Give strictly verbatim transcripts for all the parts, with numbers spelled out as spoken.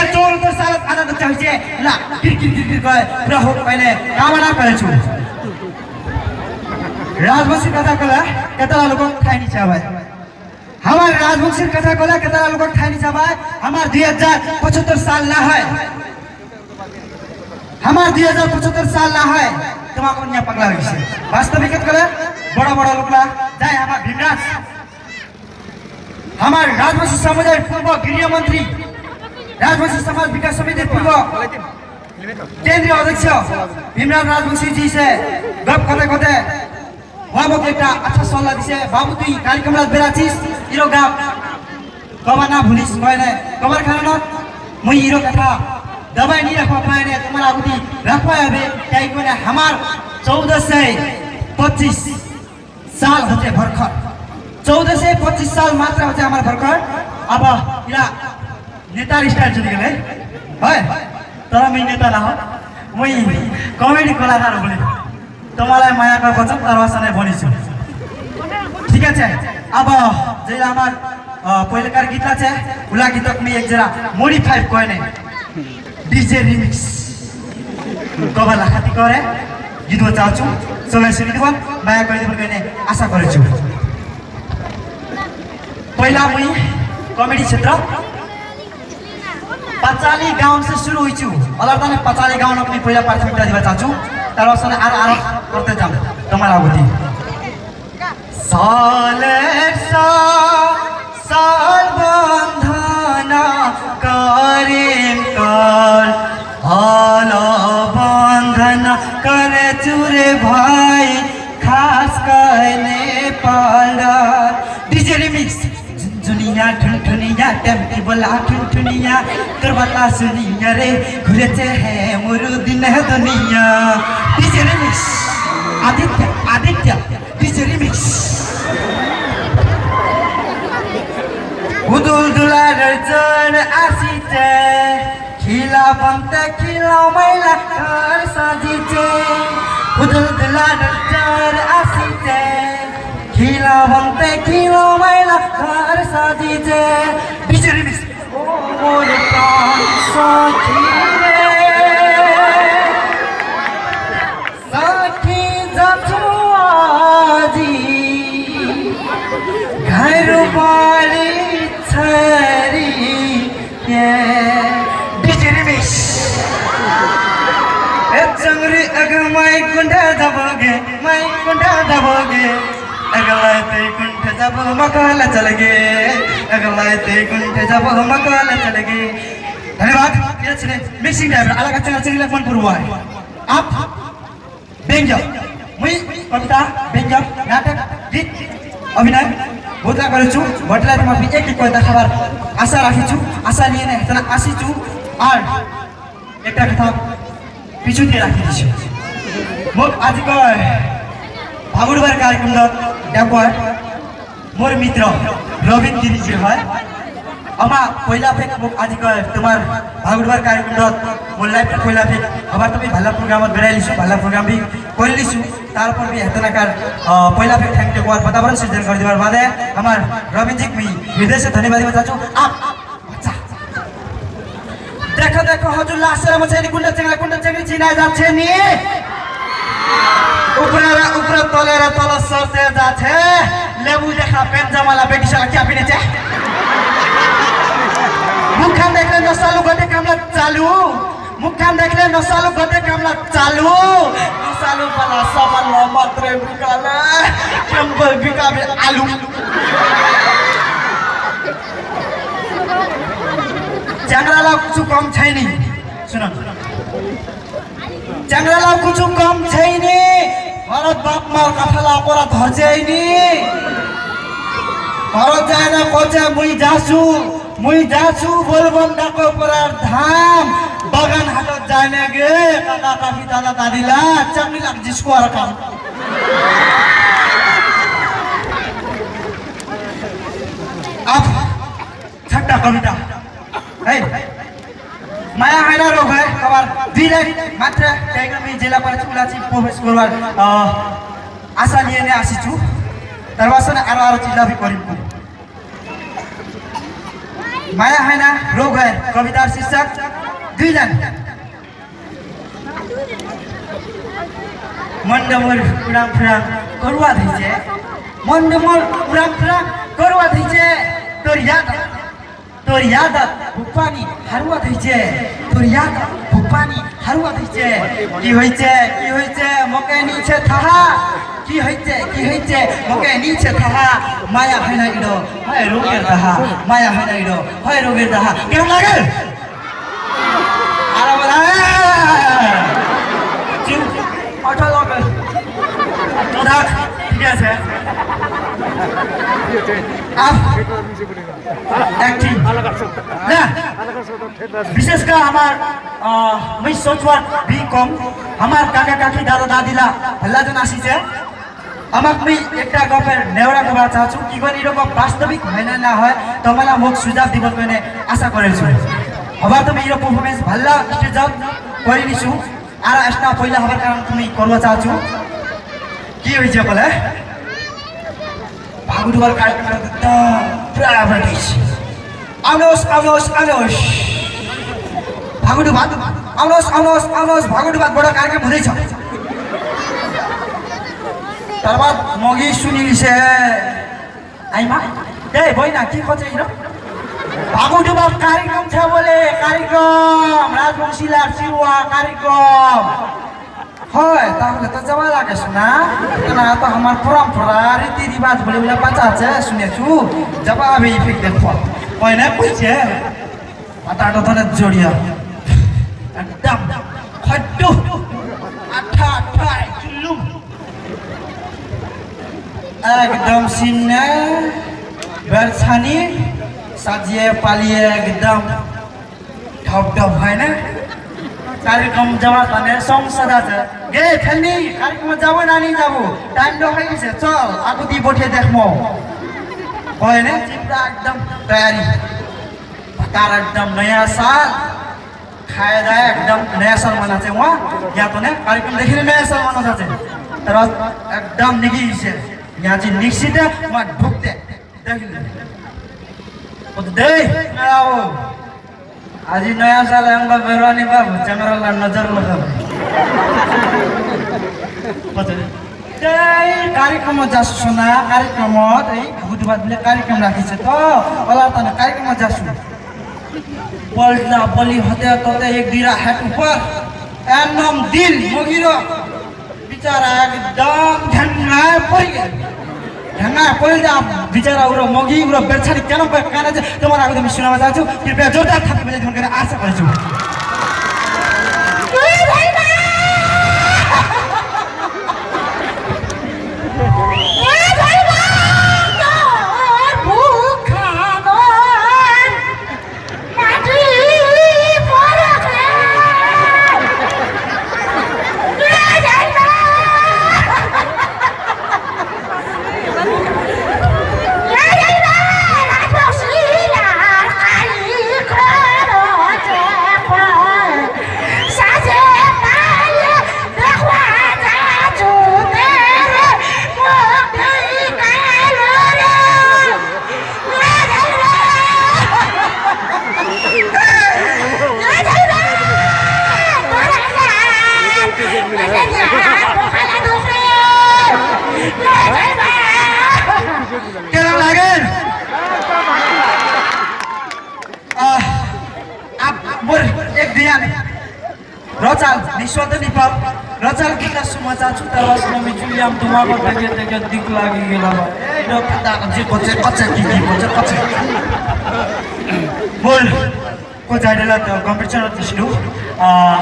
চৌরাত্তর সালত আনা তো চাইছে, লা, কির কির কির কির করে, পুরা হোক পাইলে, কামনা করেছু। রাজবংশীর কথা কলে, কেতলা লোক ঠাই নিছে ভাই। আমার রাজবংশীর কথা কলে, কেতলা লোক ঠাই নিছে ভাই। আমার দুই হাজার পঁচাত্তর সাল না হয়, আমার দুই হাজার পঁচাত্তর সাল না হয়, তোমাকে নিয়ে পাগলা হয়েছে। বাস্তবিকতা করে, বড় বড় লোকলা, যাই আমার ভীমরাজ, আমার রাজবংশী সমুদায়ের পূর্ব গৃহমন্ত্রী, রাজবংশী সমাজ বিকাশ সমিতির পূর্ব কেন্দ্রীয় অধ্যক্ষ ভীমরাজ রাজবংশী জি সে গপ করতে করতে বাবুকে একটা আচ্ছা সল্লা দিছে, বাবু তুই কারিকমলা বেড়াছিস, ইরো গাপ, কবা না ভুলিস, কয় না, কবার কারণ, মুই ইরো কথা, দাবাই নি রাখবা পায় না, তোমার আগুতি রাখবা হবে, তাই করে আমার চৌদ্দশো পঁচিশ সাল হচ্ছে ভরখর। চৌদ্দশো পঁচিশ সাল মাত্র হচ্ছে আমার ভরখর। আবা, ইলা নেতার স্টাইল যদি গেলে, হয়? তোরা মি নেতা না হয়, মুই কমেডি কলাকার বলে। তোমালাই মায়া কর বচন তার বাসনে বনিছু। ঠিক আছে? আবা, যে আমার, আহ, পয়লাকার গীত আছে, উলা গীতক মি এক জেরা মডিফাই করে নে। DJ remix. কবা লাখাতি করে, গীত চাচু, সবাই শুনি দিব, মায়া করে দিব কেনে আশা করেছু। পয়লা মুই কমেডি ক্ষেত্র, পাঁচালি গাউন সে শুরু হইছু। অলার তানে পাঁচালি গাউন আপনি পয়লা পারফরম্যান্স দিবা চাচু, তার বাসনে আর, আর করতে যাম, তোমার আগুতি। সালের সা-, সাল বন্ধনা করিম কর, অল বন্ধনা করেছু রে ভাই, খাস কইনে পালডার। DJ remix. ঝুনঝুনিয়া, ঠুনঠুনিয়া, টেমকি বলা ঠুনঠুনিয়া, তোর বাতা শুনিয়া রে, ঘুরেছে হে মুরু দিন হে দুনিয়া। DJ remix. Aditya, Aditya, DJ remix. উদুল দুলার ঝড় আসিছে, খিলা বন্তে খিলা মাইলা ঘর সাজিছে। উদুল দুলার ঝড় আসিছে, খিলা বন্তে খিলা মাইলা ঘর সাজিছে। DJ remix. ও মোর প্রাণ সখী রে, সখী যাছো আজি ঘর বাড়ি ছাড়ি। DJ remix. এ চাংরি আগ মাই কুন্ডা যাবগে, মাই কুন্ডা যাবগে। আগলাই তে কুন্ডা যাব মকলা চলগে, আগলাই তে কুন্ডা যাব মকলা চলগে। ধন্যবাদ। ঠিক আছে, মিক্সিং টাইম আলাদা চাংরি লাগমন পুরুয়াই। আপ ব্যঙ্গ। মুই কবিতা, ব্যঙ্গ, নাটক, গীত, অভিনয় বহুত করেছু। বটলা তোমার এক এক করে দেখাবার আশা রাখিছু, আশা নিয়ে নে হেতনা আসিছু। আর একটা কথা পিছুতে রাখি দিছু। মোক আজি কয় ভাগুড়বার কার্যক্রম ডাকবার মোর মিত্র রবীন গিরি যে হয়, আমা পয়লা ফেক মোক আজি কয়, তোমার ভাগুড়বার কার্যক্রম মোর লাইফ পয়লা ফেক। আবার তুমি ভালা প্রোগ্রামত বেরাইলিছু, ভালা প্রোগ্রাম বি করিলিছু, তারপর বি হেতনাকার, আহ, পয়লা ফেক thank you কোয়ার বাতাবরণ সৃজন করে দিবার বাদে আমার রবীন জিক মি হৃদয় সে ধন্যবাদ দিবা চাচু। আপ, আচ্ছা। দেখো, দেখো, হজুর লাশের মধ্যে এনি কুন্ডা চেংড়া, কুন্ডা চেংড়ি চিনা যাচ্ছে নি? উপরে, উপরে, তলে রে, তলে সরতে যাচ্ছে। লেবু দেখা, পেন জামালা, বেটি শালা, কি আপনি নিচে? মুখখান দেখলে নসালু গটে কামলা চালু। মুখখান দেখলে নসালু গটে কামলা চালু। নসালু বালা সামাল মাত্রে বুকালে। কেমন বিকাবে আলু। চেংড়ালা কিছু কম ছাইনি। শুনুন। চেংড়ালা কিছু কম ছাইনি। ঘরত বাপ মার কথালা অপরাধ হরছেইনি। ঘরত যায় না কছে, "মুই যাসু, মুই যাসু, বলবন ডাকো পরার ধাম।" বাগান হাটত যায় না গে, কাকা কাকি দাদা দাদিলা, চাকরি লাগছিস কোয়ার কাম। আপ, ঠাট্টা কবিতা। এই, মায়া হায়না রোগ হয়, আবার দিলে মাত্র জায়গা আমি জেলা পরে চুলাচি প্রবেশ করবার, আহ, আশা নিয়ে নিয়ে আসিছু। তার বাসনে আরো আরো চিল্লাবি করিম করি। মায়া হায়না রোগ হয় কবিতার শীর্ষক দুইজন। মন্ডমর উড়াং ফুরাং করুয়া ধইছে, মন্ডমর উড়াং ফুরাং করুয়া ধইছে, তোর ইয়াদ, তোর ইয়াদ ভুকপানি হারুয়া ধইছে, তোর ইয়াদ ভুকপানি হারুয়া ধইছে। কি হইছে, কি হইছে, মোকে নিছে থাহা। কি হইছে, কি হইছে, মোকে নিছে থাহা। মায়া হায়না ইডো, হয় রোগের দাহা। মায়া হায়না ইডো, হয় রোগের দাহা। কেমন লাগে? আরে বলা, চুপ, অটো লোক। তো থাক, ঠিক আছে। আহ, acting। না, বিশেষ করে আমার, আহ, মিস সচুয়ার বি কম, আমার কাকা কাকি দাদা দাদিলা, ভাল্লা জন আসিছে। আমাক মি একটা গপের নেওরা কবা চাচু, কি করে এরকম বাস্তবিক হয় না, না হয়, তোমালা মোক সুযোগ দিব মানে আশা করেছু। হবার তুমি এরকম performance ভাল্লা stage-ত করে নিছু, আর আসনা পয়লা হবার কারণ তুমি করবা চাচু। কি হইছে বলে? ভাগুদুবার কারেক্টার একদম পুরা বেটিস। আনোস, আনোস, আনোস। ভাগুদুবা, আনোস, আনোস, আনোস, ভাগুদুবা বড় কারকে বুঝেছ। তারপর মগি শুনি নিছে। আই মা, এই বই না, কি করছে এগুলো? ভাগুদুবা কারিকম ছে বলে, কারিকম, রাজবংশী লার সিওয়া কারিকম। হয়, তাহলে তো যাওয়া লাগে, শোনা। না, তো আমার পরম্পরা, রীতি রিবাজ বলে বলে বাঁচা আছে, শুনেছু? যাবা আমি ইফেক্ট দেখো। হয় না, কইছে? পাতাটা ধরে জড়িয়া। একদম। খড্ডু। আঠা, আঠা, চুল্লু। একদম সিনে, বেরছানি, সাজিয়ে পালিয়ে একদম। ঢপ ঢপ হয় না? কারিকম যাওয়া তানে সং সাজাছে। গে, ফেলনি, কারিকম যাবো না নি যাবো? টাইম তো হয়ে গেছে, চল, আগুদি বঠে দেখমু। হয় না? চিন্তা একদম তৈয়ারি। তার একদম নয়া সাল। খায় দায় একদম নয়া সাল মানাছে। ওয়া, গিয়া তো নে, কারিকম দেখিলে নয়া সাল মানাছে। তারা একদম নিগি গেছে। গিয়া যে নিশ্চিতে, ওয়া ঢুকতে। দেখিলে। ও তো দেই, না, ও। আজি নয়া সাল এমবা বেরোনি বাবু, চ্যামেরালা নজর লাগাবো। এই কারিকম যাসু না, কারিকম, এই বুধবার দিলে কারিকম রাখিছে তো, ওলা তানে কারিকম যাসু। বলনা বলি হতে হতে এক দিরা হেড উপর, এর নাম দিল মগির। বিচারা একদম ঢেঙ্গায় পড়ি গেল। ঢেঙ্গায় পড়ি যা, বিচারা উরো মগি, উরো বেরছানি কেন করে কানে যে তোমার আগে তুমি শুনাবা চাচ্ছু, কৃপয়া জোরদার থাপড়ি বাজাই তোমার কাছে আশা করেছু। কেমন লাগে? আহ, আপ-, মোর এক দিয়ান। রচাল, নিঃশব্দ নিপাল। রচাল গীতা সুমা চাচু, তার রচনা মিচুলিয়াম, তোমার দেখে দেখে দিক লাগি গেল। এই রথটা যে কচে কচে কি কি কচে কচে। বল, কো যাইদেলা তো কম্পিটিশন হচ্ছে শুরু। আহ,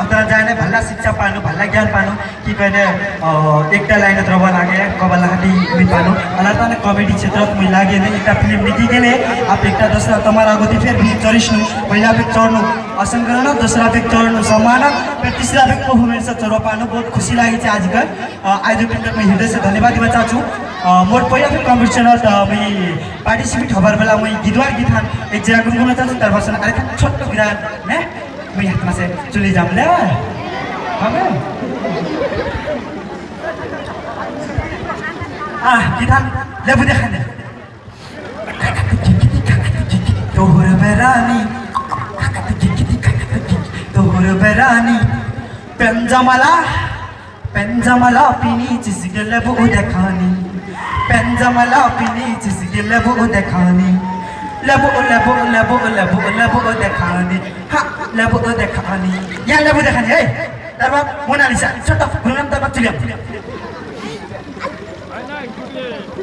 অতারা যাইনে ভালা শিক্ষা পানু, ভালা জ্ঞান পানু, কি কইনে, আহ, একটা লাইন রবা লাগে, কবালা হাতি মি পানু। আলা তানে কমেডি ক্ষেত্রত মি লাগে নে, একটা ফিল্ম নিকি গেলে, আপ একটা দোসরা তোমার আগতি ফের ভি চরিস নু, পয়লা ফের চরনু। অসংকরণ, দুসরা ফেক চরণ সম্মান, ফের তিসরা ফেক পারফরম্যান্স চরণ পানু, বহুত খুশি লাগিছে আজিকাল। আহ, আয়োজক বৃন্দক মি হৃদয় সে ধন্যবাদ দিবা চাচু। আহ, মোর পয়লা ফেক কম্পিটিশন, আহ, মি পার্টিসিপেট হবার বেলা মি গিদুয়ার গিথান এক জেগা গুনগুনা চাচু, তার পাছত আরেকখান ছোট্ট গিরান, নে? মি হাত মাসে চলে যাম লে। হবে? আহ, গিথান, লেবু দেখানে। তোর বেরানি, তোর বেরানি, পেঞ্জামালা, পেঞ্জামালা পিনিচিস গে লেবু দেখানি, পেঞ্জামালা পিনিচিস গে লেবু দেখানি, লেবু, লেবু, লেবু, লেবু, লেবু দেখানি, হা, লেবু দেখানি, ইয়া লেবু দেখানি, এই, তারপর মোনালিসা, ছোট, ঘুরলাম, তারপর চুলিয়াম।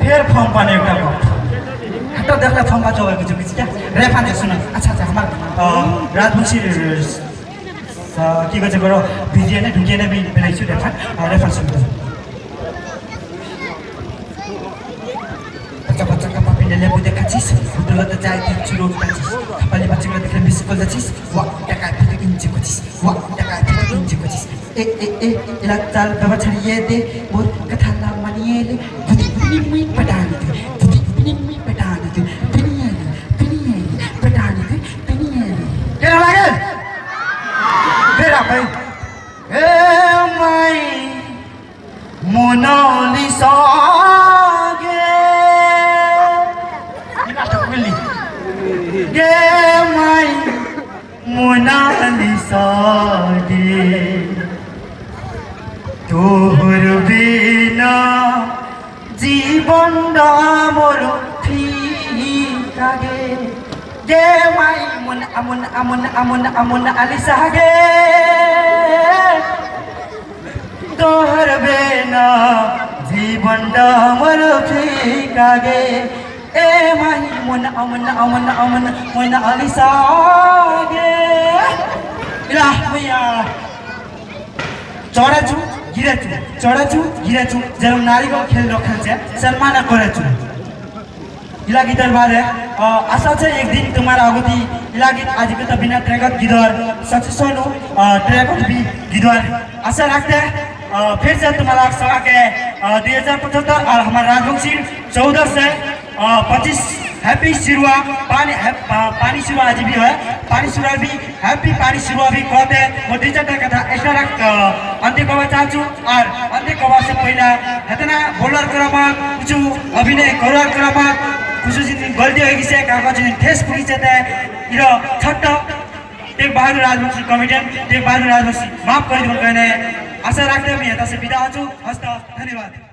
ফের ফর্ম পানি একটা কম। হাতটা দেখলে ফর্ম পা জোগাড় কিছু কিছু, কে? রেফারেন্স শুনো। আচ্ছা, আচ্ছা, আমার, আহ, রাজবংশীর, আহ, কি করছে করো, ভিডিও নে ঢুকিয়ে নেবি, বেলাইছু রেফার, আহ, রেফার শুনতে। বাচ্চা বাচ্চা কাপা পিনে লেবু দেখাছিস, উঠলো তো যাই তুই চুরো উঠাছিস, খাপালি বাচ্চাগুলো দেখলে মিস কল যাচ্ছিস, ওয়া, টাকায় ফেটে ইঞ্চি করছিস, ওয়া, টাকায় ফেটে ইঞ্চি করছিস। এ, এ, এ, এলা চাল বাবা ছাড়িয়ে দে, মোর কথা না মানিয়ে লে, ধুতি ধুতি মুই পেটানি দে, ধুতি ধুতি মুই পেটানি দে, পিনিয়ে লে, পিনিয়ে লে, পেটানি দে, পিনিয়ে লে। কেন লাগে? বেরা ভাই। এ মাই, মোনালিসা গে। গে মাই, মোনালিসা গে, তোর বিনা জীবনটা মোর ফিকা গে। গে মাই মোনা, মোনা, মোনা, মোনা, মোনালিসা গে, তোর বিনা জীবনটা মোর ফিকা গে। এ মাই মোনা, মোনা, মোনা, মোনা, মোনালিসা গে। ইলা মিয়া। চড়াচু, গিরাচু, চড়াচু, গিরাচু, যেরকম নারীগণ খেল রক্ষা আছে, সম্মান করাচু। ইলা গিতর বারে, আহ, আশা আছে একদিন তোমার আগতি ইলা গিত আজিকে তো বিনা ট্রেকত গিদর, success হনু, আহ, ট্রেকত বি গিদর। আশা রাখতে, আহ, ফির সে তোমার সবাকে, আহ, দুই হাজার পঁচাত্তর আর আমার রাজবংশীর চৌদ্দ সে, আহ, পঁচিশ, হ্যাপি সিরুয়া, পানি, হ্যাপ-, আহ, পানি সিরুয়া আজি বি হয়, পানি সিরুয়া বি, হ্যাপি পানি সিরুয়া বি কতে, মোর দুই চারটা কথা এক্সট্রা রাখ, আহ, আনতে কবা চাচু, আর আনতে কবা সে পয়লা, হেতনা বলার করামা, কিছু অভিনয় করার করামা, কিছু যদি গলতি হয়ে গেছে, কাগজ যদি ঠেস পুড়িছে তে, ইরো ছোট্ট, টেক বাহাদুর রাজবংশী কমিটিয়ান, টেক বাহাদুর রাজবংশী, মাফ করে দিবেন কেনে, আশা রাখতে আমি এটা সে বিদা আছো, হস্ত, ধন্যবাদ।